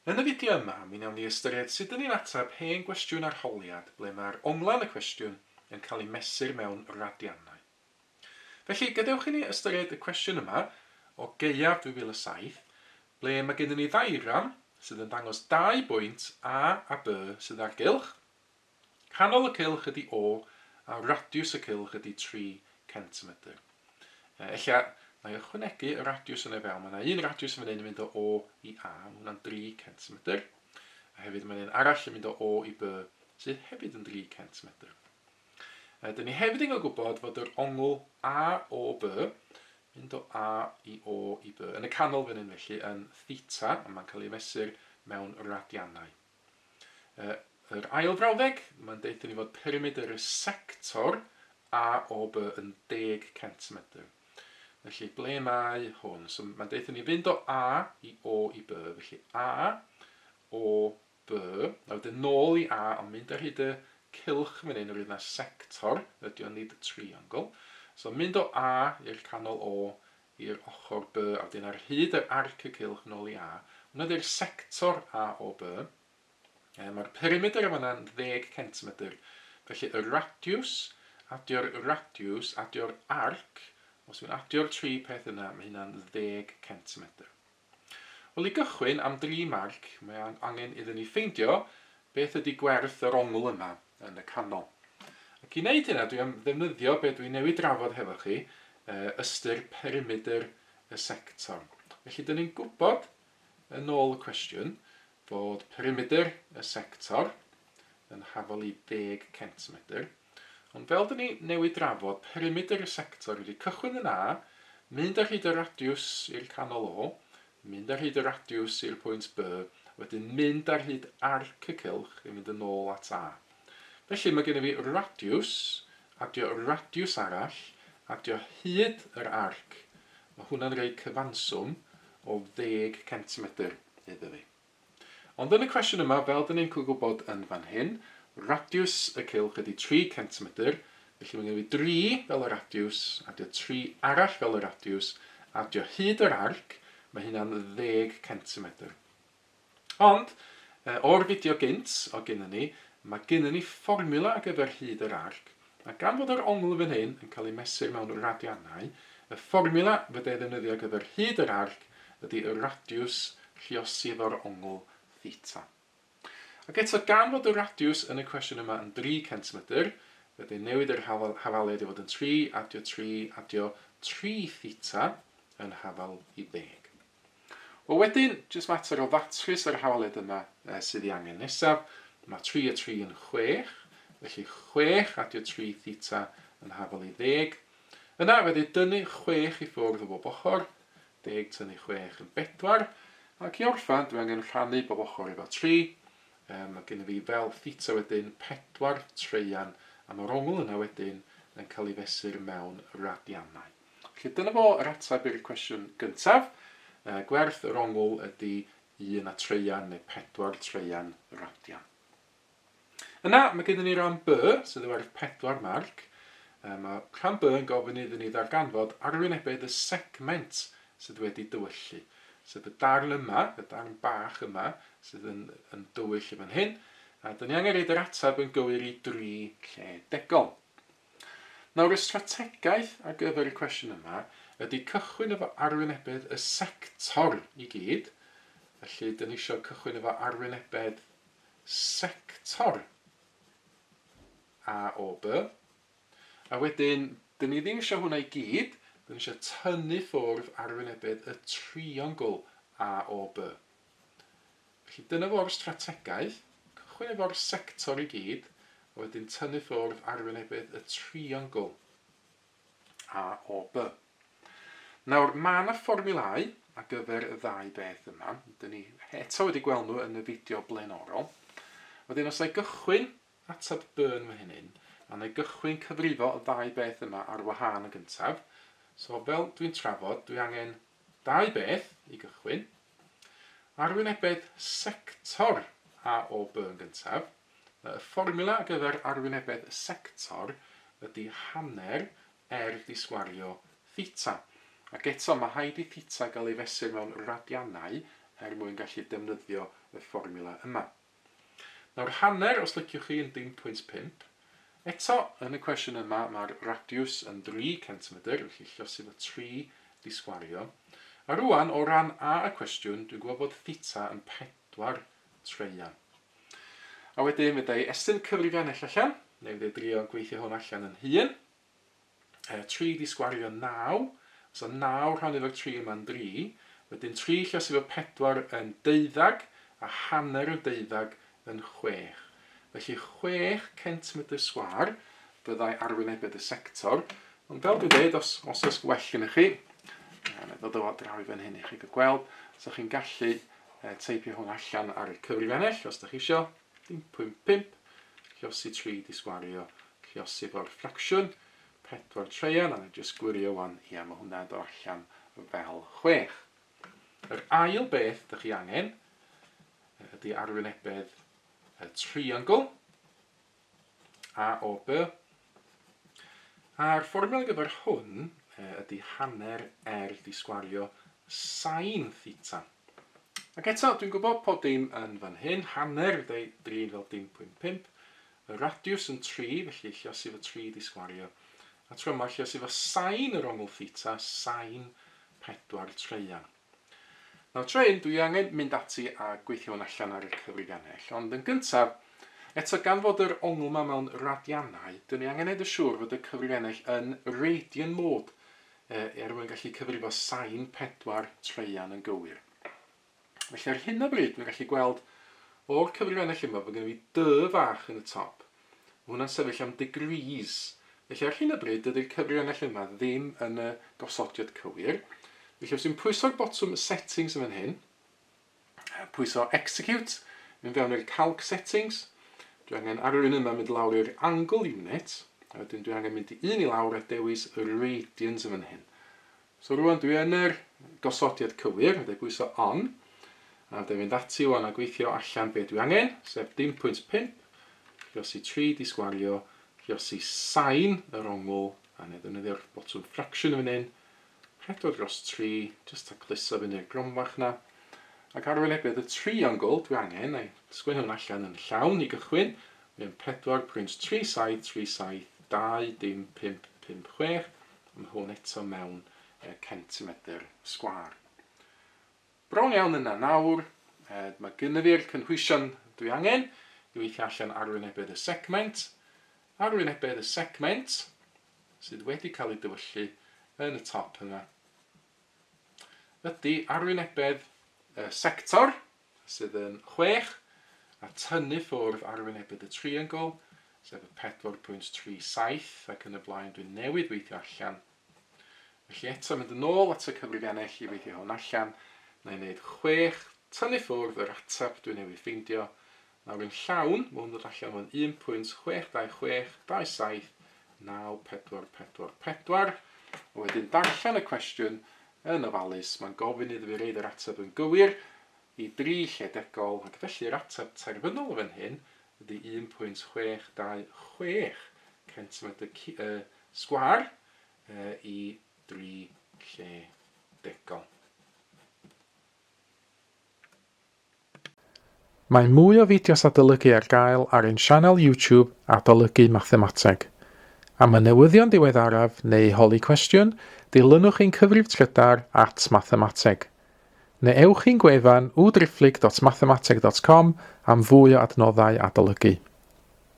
Yn y fideo yma, mi wnawn ni ystyried sut dyn ni'n ateb hen gwestiwn arholiad ble mae'r onglan y cwestiwn yn cael ei mesur mewn radiannau. Felly, gadewch i ni ystyried y cwestiwn yma o gaeaf 2007, ble mae gennym ni ddiagram sydd yn dangos dau bwynt A a B sydd ar gylch. Canol y cylch ydy O a radiws y cylch ydy 3 centimetr. Ella na i ychwanegu y radiws yna i fewn. Mae yna un radiws yn fan hyn yn mynd o O i A, mae hwnna'n 3 centimetr. A hefyd mae un arall yn mynd o O i B sydd hefyd yn 3 centimetr. Dyn ni hefyd yn cael gwybod fod yr ongl AOB, mynd o A i O i B, yn y canol fan hyn felly, yn theta, a mae'n cael ei mesur mewn radiannau. Yr ail frawddeg, mae'n deutha ni fod perimedr y sector AOB yn 10 centimetr. Felly, ble mae hwn? So, mae'n deutha ni fynd o A i O i B. Felly, A, O, B. A wedyn nôl i A, ond mynd ar hyd y cylch fan hyn, oherwydd na sector ydy o, nid triongl. So, mynd o A i'r canol O i'r ochr B a wedyn ar hyd yr arc y cylch nôl i A. Hwnna ydy'r sector AOB. Mae'r perimedr yn fanna'n 10 centimetr. Felly y radiws, adio'r radiws, adio'r arc, os dwi'n adio'r tri peth yna, mae hynna'n 10 centimetr. Wel, i gychwyn, am dri marc, mae angen iddyn ni ffeindio beth ydy gwerth yr ongl yma yn y canol. Ac i wneud hynna, dwi am ddefnyddio be dwi newydd drafod hefo chi, ystyr perimedr y sector. Felly, dyn ni'n gwybod, yn ôl y cwestiwn, fod perimedr y sector yn hafal i 10 centimetr. Ond fel dyn ni newydd drafod, perimedr y sector ydy cychwyn yn A, mynd ar hyd y radiws i'r canol O, mynd ar hyd y radiws i'r pwynt B, wedyn mynd ar hyd arc y cylch i fynd yn ôl at A. Felly mae gennyf fi radiws, adio radiws arall, adio hyd yr arc. Mae hwnna'n rhoi cyfanswm o ddeg centimetr iddo fi. Ond yn y cwestiwn yma, fel dyn ni'n gwybod yn fan hyn, radiws y cylch ydy 3 centimetr, felly mae gen i fi 3 fel y radiws, adio 3 arall fel y radiws, adio hyd yr arc, mae hynna'n 10 centimetr. Ond, o'r fideo gynt, o gynnon ni, mae gynnon ni fformiwla ar gyfer hyd yr arc, a gan fod yr ongl fan hyn yn cael ei mesur mewn radiannau, y fformiwla fydda i ddefnyddio ar gyfer hyd yr arc ydy y radiws lluosi efo'r ongl theta. Ac eto, gan fod y radiws yn y cwestiwn yma yn 3 centimetr, fydda i'n newid yr hafaliad i fod yn 3, adio 3, adio 3 theta yn hafal i ddeg. Wel wedyn, jyst mater o ddatrys yr hafaliad yma sydd ei angen nesaf. Mae 3 a 3 yn 6, felly 6 adio 3 theta yn hafal i ddeg. Yna, fe ddi dynnu 6 i ffwrdd o bob ochr, deg tynnu 6 yn 4, ac i orffan, dwi angen rhannu bob ochr efo 3. Mae gennyf fi fel theta wedyn 4 treian, a mae'r ongl yna wedyn yn cael ei fesur mewn radiannau. Felly dyna fo yr ateb i'r cwestiwn gyntaf. Gwerth yr ongl ydy 1 a treian neu 4 treian radian. Yna, mae gennym ni ran B, sydd yn werth 4 marc. Mae rhan B yn gofyn iddyn ni ddarganfod arwynebedd y segment sydd wedi dywyllu. Sef y darn yma, y darn bach yma, sydd yn, yn dywyll i fan hyn. A dyn ni angen reid yr ateb yn gywir i dri lle degol. Nawr y strategaeth ar gyfer y cwestiwn yma ydy cychwyn efo arwynebedd y sector i gyd, felly dyn ni eisiau cychwyn efo arwynebedd sector A O B, a wedyn dyn ni ddim eisiau hwnna i gyd, dyn ni eisiau tynnu ffwrdd arwynebedd y triongl A O B. Felly dyna fo'r strategaeth, cychwyn efo'r sector i gyd, a wedyn tynnu ffwrdd arwynebedd y triongl AOB. Nawr, mae yna fformiwlâu ar gyfer y ddau beth yma. Dyn ni eto wedi gweld nhw yn y fideo blaenorol. Wedyn, os na i gychwyn ateb B yn fan hyn, a na i gychwyn cyfrifo y ddau beth yma ar wahân yn gyntaf, so fel dwi'n trafod, dwi angen dau beth i gychwyn. Arwynebedd sector AOB yn gyntaf. Y fformiwla ar gyfer arwynebedd sector ydy hanner R di sgwario theta. Ac eto, mae rhaid i theta gael ei fesur mewn radiannau er mwyn gallu defnyddio y fformiwla yma. Nawr hanner, os liciwch chi, yn dim pwynt 5. Eto, yn y cwestiwn yma, mae'r radiws yn 3 centimetr, felly llosi fo 3 di sgwario. A rwan, o ran A y cwestiwn, dwi'n gwybod bod theta yn 4 treian. A wedyn, fedra i estyn cyfrifiannell allan, neu fedra i drio gweithio hwn allan yn hun. 3 di sgwario 9, so 9 rhannu efo'r 3 yma'n 3, wedyn 3 lluosi efo 4 yn deuddag, a hanner o deuddag yn 6. Felly 6 centimetr sgwâr byddai arwynebedd y sector, ond fel dwi'n dweud, os, os oes gwell gennych chi, na i ddod o draw i fan hyn i chi gael gweld, so chi'n gallu teipio hwn allan ar y cyfrifennell os da chi isio, dim 5, lluosi 3 di sgwario Lluosi efo'r ffracsiwn, 4 treian, a na i jyst gwirio wan, ia, mae hwnna'n dod allan fel 6. Yr ail beth dych chi angen ydy arwynebedd y triongl, AOB. A'r fformiwla ar gyfer hwn ydy hanner R di sgwario sin theta. Ac eto, dwi'n gwybod pob dim yn fan hyn, hanner fydda i drin fel dim pwynt 5, y radiws yn 3, felly lluosi fo 3 di sgwario, a tro yma lluosi fo sain yr ongl theta, sain 4 treian. Nawr tro hyn, dwi angen mynd ati a gweithio hwn allan ar y cyfrifiannell, ond yn gyntaf, eto gan fod yr ongl yma mewn radiannau, dyn ni angen neud yn siŵr fod y cyfrifiannell yn radian mode, er mwyn gallu cyfrifo sain 4 traean yn gywir. Felly ar hyn o bryd dwi'n gallu gweld o'r cyfrifennell yma bod gennym fi dy fach yn y top. Mae hwnna'n sefyll am degrees. Felly ar hyn o bryd dydy'r cyfrifennell yma ddim yn y gosodiad cywir. Felly os dwi'n pwyso'r botwm settings yn fan hyn, pwyso execute, mynd fewn i'r calc settings, dwi angen ar yr un yma mynd lawr i'r angle unit, a wedyn dwi angen mynd i un i lawr a dewis y radians yn fan hyn. So rwan dwi yn yr gosodiad cywir, fydda i bwyso on, a fydda i fynd ati wan a gweithio allan be dwi angen, sef dim pwynt 5, lluosi 3 di sgwario, lluosi sain yr ongl, a neu ddefnyddio'r botwm fraction yn fan hyn, 4 dros 3, jyst tacluso fyny'r gronfach 'na. Ac arwynebedd y triongl dwi angen, na i sgwennu hwn allan yn llawn i gychwyn, mae o'n 4.3737 2 dim 5 5 6, a mae hwn eto mewn centimetr sgwâr. Bron iawn yna nawr, mae gynna fi'r cynhwysion dwi angen i weithio allan arwynebedd y segment. Arwynebedd y segment, sydd wedi cael ei dywyllu yn y top yma ydy arwynebedd y sector, sydd yn 6, a tynnu ffwrdd arwynebedd y triongl, sef y 4.37, ac yn y blaen dwi'n newydd weithio allan. Felly eto mynd yn ôl at y cyfrifiannell i weithio hwn allan, na i wneud 6, tynnu ffwrdd yr ateb dwi'n newydd ffeindio, Nawr yn llawn, mae hwn yn dod allan fo'n 1.626279444, a wedyn darllen y cwestiwn yn ofalus, mae'n gofyn iddo fi roid yr ateb yn gywir i dri lle degol, ac felly yr ateb terfynol yn fan hyn ydy 1.626 centimetr sgwâr i dri lle degol. Mae mwy o fideos adolygu ar gael ar ein sianel YouTube Adolygu Mathemateg. Am y newyddion diweddaraf neu holi cwestiwn, dilynwch ein cyfrif trydar at mathemateg. Neu ewch i'n gwefan www.mathemateg.com am fwy o adnoddau adolygu.